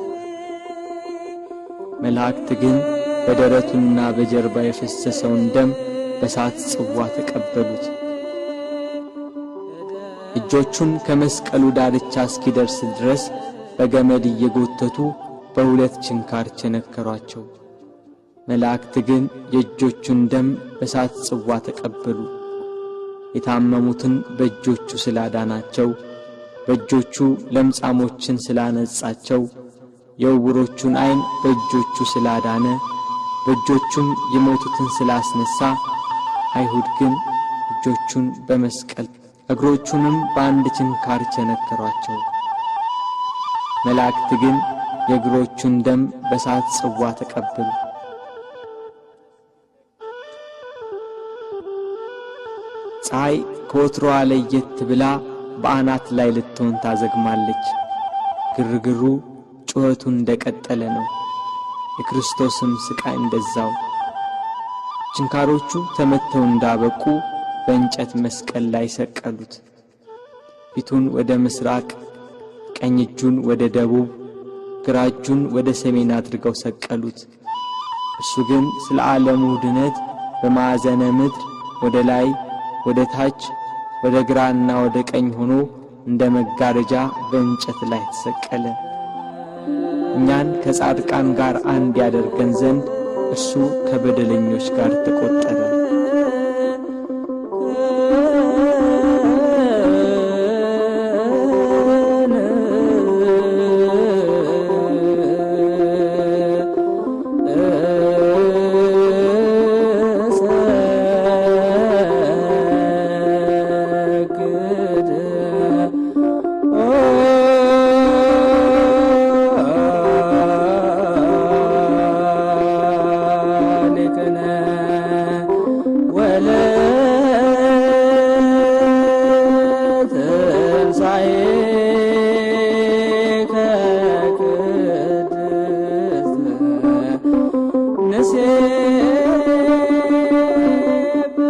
መላእክት ግን በደረቱና በጀርባ የፈሰሰውን ደም በሳት ጽዋ ተቀበሉት። እጆቹን ከመስቀሉ ዳርቻ እስኪደርስ ድረስ በገመድ እየጎተቱ በሁለት ችንካር ቸነከሯቸው። መላእክት ግን የእጆቹን ደም በሳት ጽዋ ተቀበሉ። የታመሙትን በእጆቹ ስላዳናቸው፣ በእጆቹ ለምጻሞችን ስላነጻቸው፣ የዕውሮቹን ዓይን በእጆቹ ስላዳነ፣ በእጆቹም የሞቱትን ስላስነሳ፣ አይሁድ ግን እጆቹን በመስቀል እግሮቹንም በአንድ ችንካር ቸነከሯቸው። መላእክት ግን የእግሮቹን ደም በሳት ጽዋ ተቀበሉ። ፀሐይ ከወትሮዋ ለየት ብላ በአናት ላይ ልትሆን ታዘግማለች። ግርግሩ ጩኸቱ እንደቀጠለ ነው። የክርስቶስም ስቃይ እንደዛው። ችንካሮቹ ተመተው እንዳበቁ በእንጨት መስቀል ላይ ሰቀሉት። ፊቱን ወደ ምስራቅ፣ ቀኝ እጁን ወደ ደቡብ፣ ግራ እጁን ወደ ሰሜን አድርገው ሰቀሉት። እርሱ ግን ስለ ዓለሙ ድነት በማዕዘነ ምድር ወደ ላይ ወደ ታች ወደ ግራና ወደ ቀኝ ሆኖ እንደ መጋረጃ በእንጨት ላይ ተሰቀለ። እኛን ከጻድቃን ጋር አንድ ያደርገን ዘንድ እርሱ ከበደለኞች ጋር ተቆጠረ።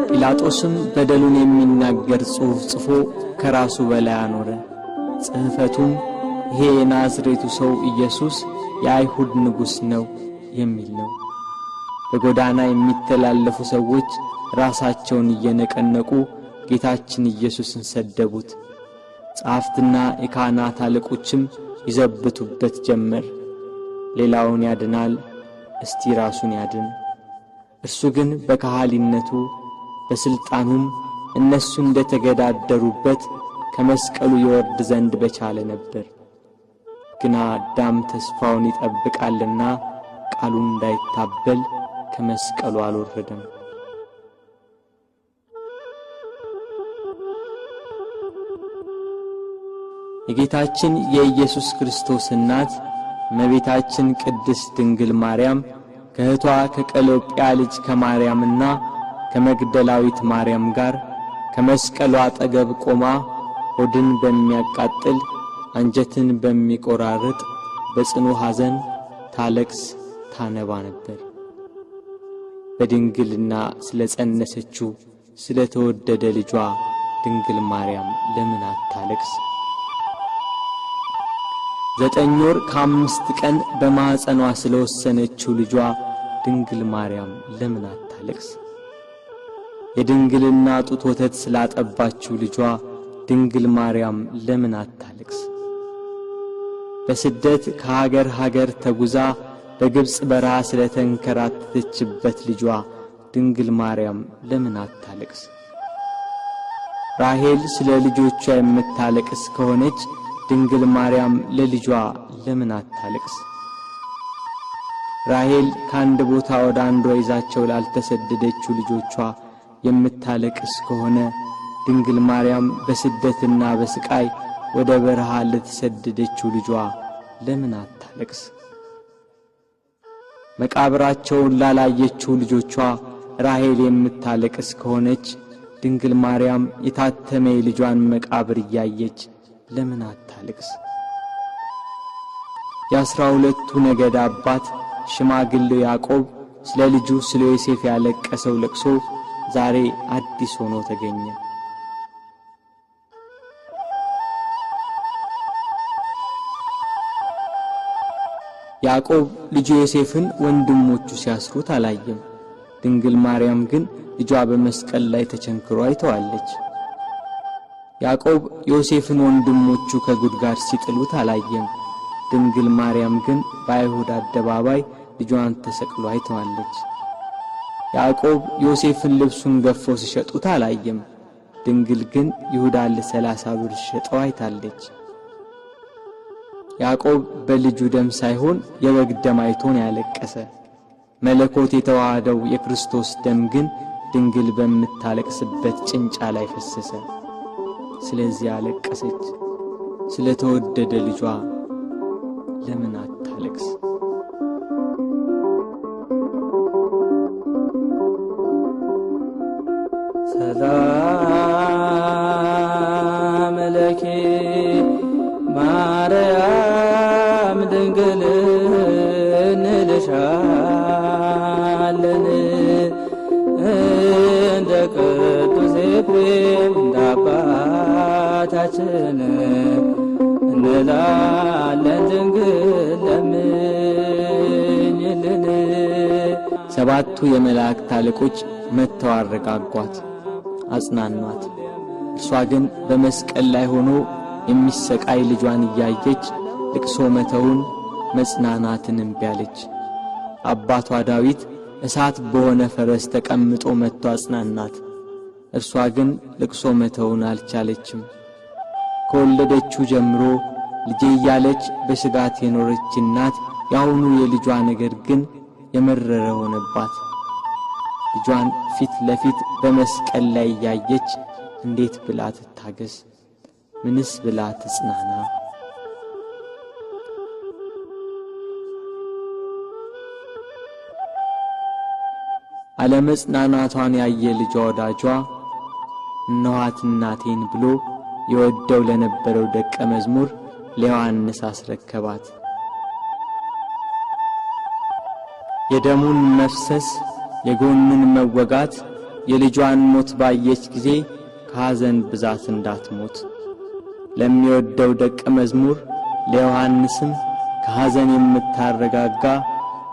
ጲላጦስም በደሉን የሚናገር ጽሑፍ ጽፎ ከራሱ በላይ አኖረ። ጽሕፈቱም ይሄ የናዝሬቱ ሰው ኢየሱስ የአይሁድ ንጉሥ ነው የሚል ነው። በጎዳና የሚተላለፉ ሰዎች ራሳቸውን እየነቀነቁ ጌታችን ኢየሱስን ሰደቡት። ጸሐፍትና የካህናት አለቆችም ይዘብቱበት ጀመር። ሌላውን ያድናል፣ እስቲ ራሱን ያድን። እርሱ ግን በካህሊነቱ በስልጣኑም እነሱ እንደተገዳደሩበት ከመስቀሉ ይወርድ ዘንድ በቻለ ነበር። ግና አዳም ተስፋውን ይጠብቃልና ቃሉን እንዳይታበል ከመስቀሉ አልወረደም። የጌታችን የኢየሱስ ክርስቶስ እናት እመቤታችን ቅድስት ድንግል ማርያም ከእህቷ ከቀሎጵያ ልጅ ከማርያምና ከመግደላዊት ማርያም ጋር ከመስቀሉ አጠገብ ቆማ ሆድን በሚያቃጥል አንጀትን በሚቆራርጥ በጽኑ ሐዘን ታለቅስ ታነባ ነበር። በድንግልና ስለ ጸነሰችው ስለ ተወደደ ልጇ ድንግል ማርያም ለምን አታለቅስ? 9 ወር ከ5 ቀን በማኅፀኗ ስለወሰነችው ልጇ ድንግል ማርያም ለምን አታለቅስ? የድንግልና ጡት ወተት ስላጠባችው ልጇ ድንግል ማርያም ለምን አታለቅስ? በስደት ከሀገር ሀገር ተጉዛ በግብፅ በረሃ ስለተንከራተተችበት ልጇ ድንግል ማርያም ለምን አታለቅስ? ራሔል ስለ ልጆቿ የምታለቅስ ከሆነች ድንግል ማርያም ለልጇ ለምን አታለቅስ? ራሔል ከአንድ ቦታ ወደ አንዷ ይዛቸው ላልተሰደደችው ልጆቿ የምታለቅስ ከሆነ ድንግል ማርያም በስደትና በስቃይ ወደ በረሃ ለተሰደደችው ልጇ ለምን አታለቅስ? መቃብራቸውን ላላየችው ልጆቿ ራሔል የምታለቅስ ከሆነች ድንግል ማርያም የታተመ የልጇን መቃብር እያየች ለምን አታለቅስ? የ12ቱ ነገድ አባት ሽማግሌው ያዕቆብ ስለ ልጁ ስለ ዮሴፍ ያለቀሰው ለቅሶ ዛሬ አዲስ ሆኖ ተገኘ። ያዕቆብ ልጁ ዮሴፍን ወንድሞቹ ሲያስሩት አላየም። ድንግል ማርያም ግን ልጇ በመስቀል ላይ ተቸንክሮ አይተዋለች። ያዕቆብ ዮሴፍን ወንድሞቹ ከጉድጓድ ሲጥሉት አላየም። ድንግል ማርያም ግን በአይሁድ አደባባይ ልጇን ተሰቅሎ አይተዋለች። ያዕቆብ ዮሴፍን ልብሱን ገፎ ሲሸጡት አላየም። ድንግል ግን ይሁዳን ለ30 ብር ሲሸጠው አይታለች። ያዕቆብ በልጁ ደም ሳይሆን የበግ ደም አይቶ ነው ያለቀሰ። መለኮት የተዋሃደው የክርስቶስ ደም ግን ድንግል በምታለቅስበት ጭንጫ ላይ ፈሰሰ። ስለዚህ አለቀሰች። ስለተወደደ ልጇ ለምን አታለቅስ? ሰላም ለኪ ማርያም ድንግል እንልሻለን እንደ ቅዱስ ኤፍሬም እንደ አባታችን እንላለን ድንግል ለምኝልን። 7ቱ የመላእክት አለቆች መጥተው አረጋጓት፣ አጽናኗት። እርሷ ግን በመስቀል ላይ ሆኖ የሚሰቃይ ልጇን እያየች ልቅሶ መተውን መጽናናትን እምቢ አለች። አባቷ ዳዊት እሳት በሆነ ፈረስ ተቀምጦ መጥቶ አጽናናት። እርሷ ግን ልቅሶ መተውን አልቻለችም። ከወለደችው ጀምሮ ልጄ እያለች በስጋት የኖረች እናት ያሁኑ የልጇ ነገር ግን የመረረ ሆነባት። ልጇን ፊት ለፊት በመስቀል ላይ እያየች እንዴት ብላ ትታገስ? ምንስ ብላ ትጽናና? አለመጽናናቷን ያየ ልጇ ወዳጇ እነኋት እናቴን ብሎ የወደው ለነበረው ደቀ መዝሙር ለዮሐንስ አስረከባት። የደሙን መፍሰስ፣ የጎኑን መወጋት፣ የልጇን ሞት ባየች ጊዜ ከሐዘን ብዛት እንዳትሞት ለሚወደው ደቀ መዝሙር ለዮሐንስም ከሐዘን የምታረጋጋ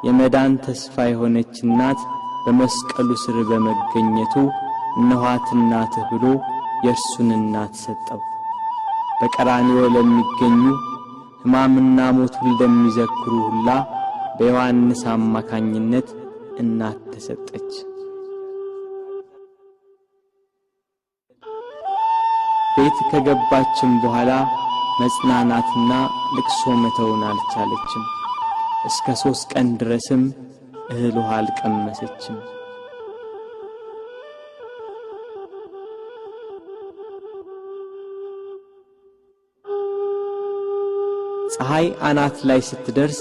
የመዳን ተስፋ የሆነች እናት በመስቀሉ ስር በመገኘቱ እነኋት እናትህ ብሎ የእርሱን እናት ሰጠው። በቀራንዮ ለሚገኙ ሕማምና ሞቱን ለሚዘክሩ ሁላ በዮሐንስ አማካኝነት እናት ተሰጠች። ቤት ከገባችም በኋላ መጽናናትና ልቅሶ መተውን አልቻለችም። እስከ 3 ቀን ድረስም እህል ውሃ አልቀመሰችም። ፀሐይ አናት ላይ ስትደርስ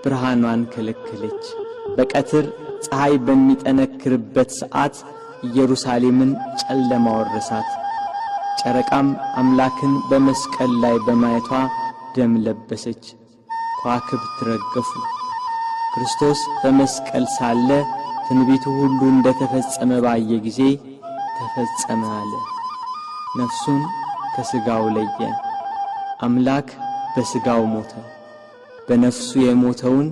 ብርሃኗን ከለከለች። በቀትር ፀሐይ በሚጠነክርበት ሰዓት ኢየሩሳሌምን ጨለማ ወረሳት። ጨረቃም አምላክን በመስቀል ላይ በማየቷ ደም ለበሰች፣ ከዋክብት ረገፉ። ክርስቶስ በመስቀል ሳለ ትንቢቱ ሁሉ እንደተፈጸመ ባየ ጊዜ ተፈጸመ አለ። ነፍሱን ከሥጋው ለየ። አምላክ በሥጋው ሞተ። በነፍሱ የሞተውን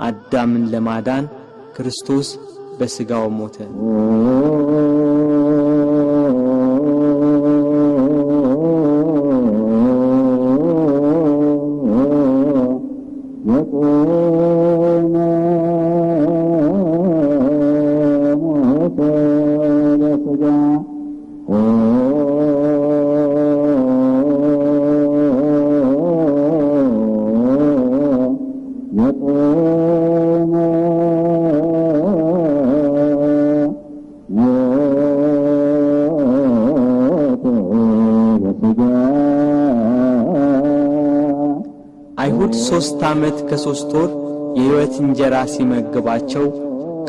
አዳምን ለማዳን ክርስቶስ በሥጋው ሞተ። አይሁድ 3 ዓመት ከ3 ወር የሕይወት እንጀራ ሲመግባቸው፣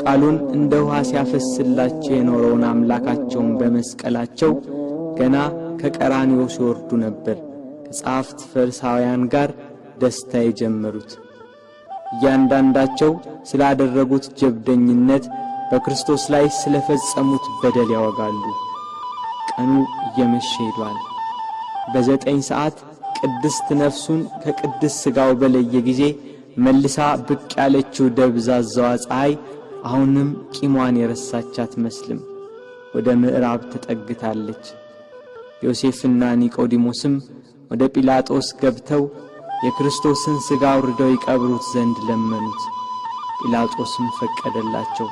ቃሉን እንደ ውሃ ሲያፈስላቸው የኖረውን አምላካቸውን በመስቀላቸው ገና ከቀራንዮ ሲወርዱ ነበር ከጸሐፍት ፈሪሳውያን ጋር ደስታ የጀመሩት። እያንዳንዳቸው ስላደረጉት ጀብደኝነት፣ በክርስቶስ ላይ ስለፈጸሙት በደል ያወጋሉ። ቀኑ እየመሸ ሄዷል። በ9 ሰዓት ቅድስት ነፍሱን ከቅድስት ሥጋው በለየ ጊዜ መልሳ ብቅ ያለችው ደብዛዛዋ ፀሐይ አሁንም ቂሟን የረሳች አትመስልም። ወደ ምዕራብ ተጠግታለች። ዮሴፍና ኒቆዲሞስም ወደ ጲላጦስ ገብተው የክርስቶስን ሥጋ አውርደው ይቀብሩት ዘንድ ለመኑት። ጲላጦስም ፈቀደላቸው።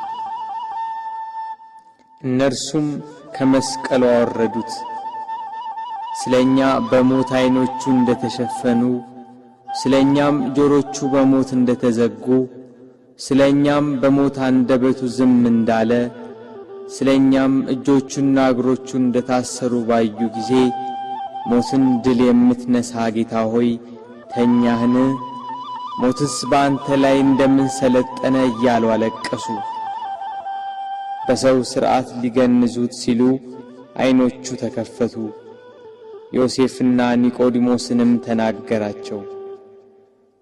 እነርሱም ከመስቀሉ አወረዱት። ስለ እኛ በሞት ዐይኖቹ እንደ ተሸፈኑ፣ ስለ እኛም ጆሮቹ በሞት እንደ ተዘጉ፣ ስለ እኛም በሞት አንደበቱ ዝም እንዳለ፣ ስለ እኛም እጆቹና እግሮቹ እንደ ታሰሩ ባዩ ጊዜ፣ ሞትን ድል የምትነሣ ጌታ ሆይ፣ ተኛህን? ሞትስ በአንተ ላይ እንደምን ሰለጠነ? እያሉ አለቀሱ። በሰው ሥርዓት ሊገንዙት ሲሉ ዐይኖቹ ተከፈቱ። ዮሴፍና ኒቆዲሞስንም ተናገራቸው።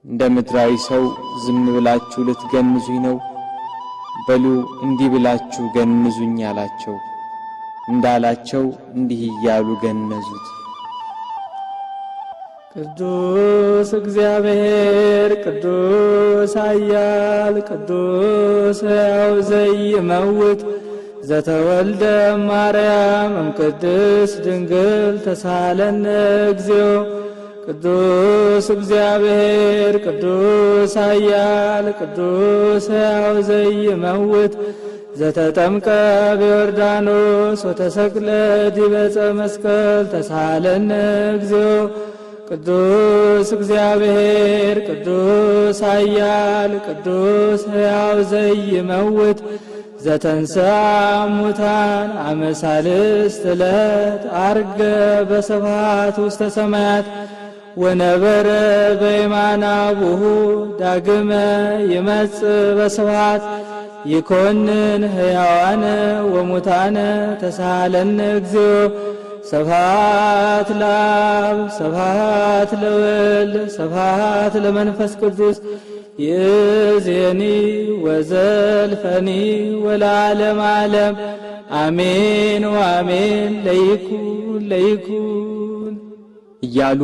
እንደ ምድራዊ ሰው ዝም ብላችሁ ልትገንዙኝ ነው? በሉ፣ እንዲህ ብላችሁ ገንዙኝ አላቸው። እንዳላቸው እንዲህ እያሉ ገነዙት። ቅዱስ እግዚአብሔር፣ ቅዱስ ኃያል፣ ቅዱስ ሕያው ዘኢይመውት፣ ዘተወልደ እማርያም እምቅድስት ድንግል፣ ተሣሃለነ እግዚኦ። ቅዱስ እግዚአብሔር፣ ቅዱስ ኃያል፣ ቅዱስ ሕያው ዘኢይመውት፣ ዘተጠምቀ በዮርዳኖስ ወተሰቅለ ዲበ ዕፀ መስቀል፣ ተሣሃለነ እግዚኦ። ቅዱስ እግዚአብሔር፣ ቅዱስ ኃያል፣ ቅዱስ ሕያው ዘኢይመውት፣ ዘተንሥአ እሙታን አመ ሣልስት ዕለት፣ ዐርገ በስብሐት ውስተ ሰማያት ወነበረ በየማነ አቡሁ፣ ዳግመ ይመጽእ በስብሐት ይኮንን ሕያዋነ ወሙታነ፣ ተሣሃለነ እግዚኦ። ስብሐት ለአብ፣ ስብሐት ለወልድ፣ ስብሐት ለመንፈስ ቅዱስ፣ ይእዜኒ ወዘልፈኒ ወለዓለመ ዓለም፣ አሜን ወአሜን። ለይኩን ለይኩን እያሉ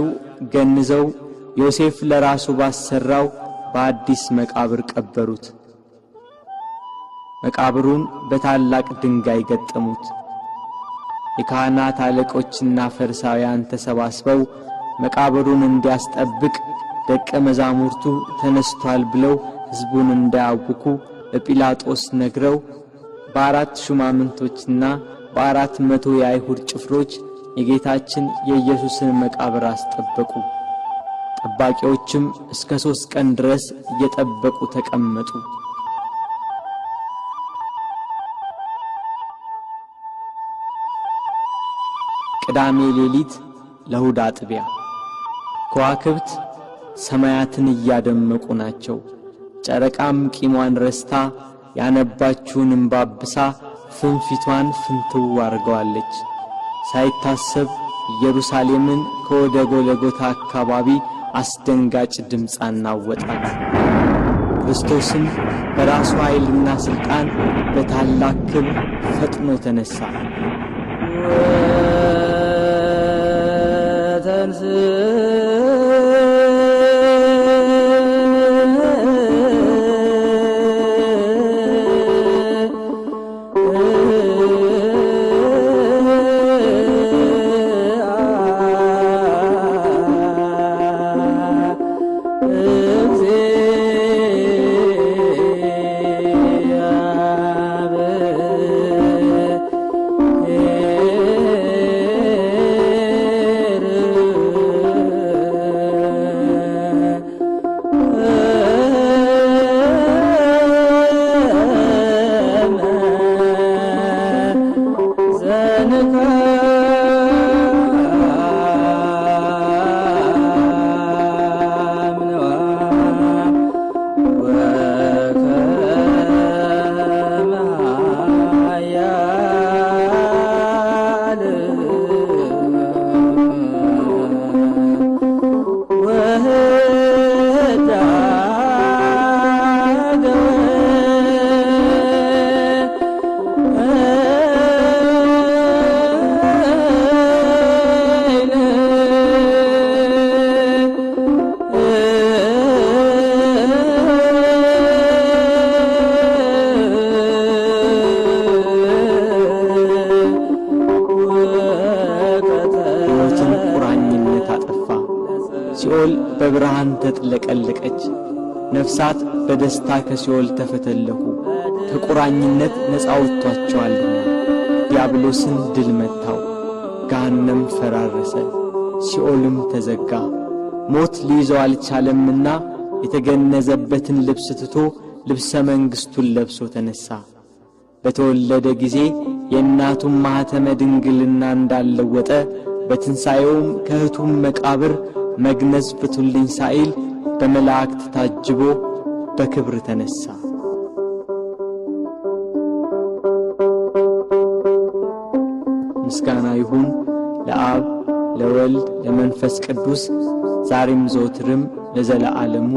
ገንዘው ዮሴፍ ለራሱ ባሰራው በአዲስ መቃብር ቀበሩት። መቃብሩን በታላቅ ድንጋይ ገጠሙት። የካህናት አለቆችና ፈሪሳውያን ተሰባስበው መቃብሩን እንዲያስጠብቅ፣ ደቀ መዛሙርቱ ተነስቷል ብለው ሕዝቡን እንዳያውኩ ለጲላጦስ ነግረው፣ በአራት ሹማምንቶችና በ400 የአይሁድ ጭፍሮች የጌታችን የኢየሱስን መቃብር አስጠበቁ። ጠባቂዎችም እስከ 3 ቀን ድረስ እየጠበቁ ተቀመጡ። ቅዳሜ ሌሊት ለእሁድ አጥቢያ ከዋክብት ሰማያትን እያደመቁ ናቸው። ጨረቃም ቂሟን ረስታ ያነባችውን እምባ አብሳ ፍንፊቷን ፍንትው አድርገዋለች። ሳይታሰብ ኢየሩሳሌምን ከወደ ጎልጎታ አካባቢ አስደንጋጭ ድምፅ አናወጣት። ክርስቶስም በራሱ ኃይልና ሥልጣን በታላቅ ክብር ፈጥኖ ተነሣ። በብርሃን ተጥለቀለቀች። ነፍሳት በደስታ ከሲኦል ተፈተለኩ፣ ከቁራኝነት ነፃ ወጥቷቸዋልና። ዲያብሎስን ድል መታው፣ ገሃነም ፈራረሰ፣ ሲኦልም ተዘጋ። ሞት ሊይዘው አልቻለምና የተገነዘበትን ልብስ ትቶ ልብሰ መንግሥቱን ለብሶ ተነሣ። በተወለደ ጊዜ የእናቱን ማኅተመ ድንግልና እንዳልለወጠ በትንሣኤውም ከሕቱም መቃብር መግነዝ ፍቱልኝ ሳይል በመላእክት ታጅቦ በክብር ተነሣ። ምስጋና ይሁን ለአብ ለወልድ ለመንፈስ ቅዱስ ዛሬም ዘወትርም ለዘለዓለሙ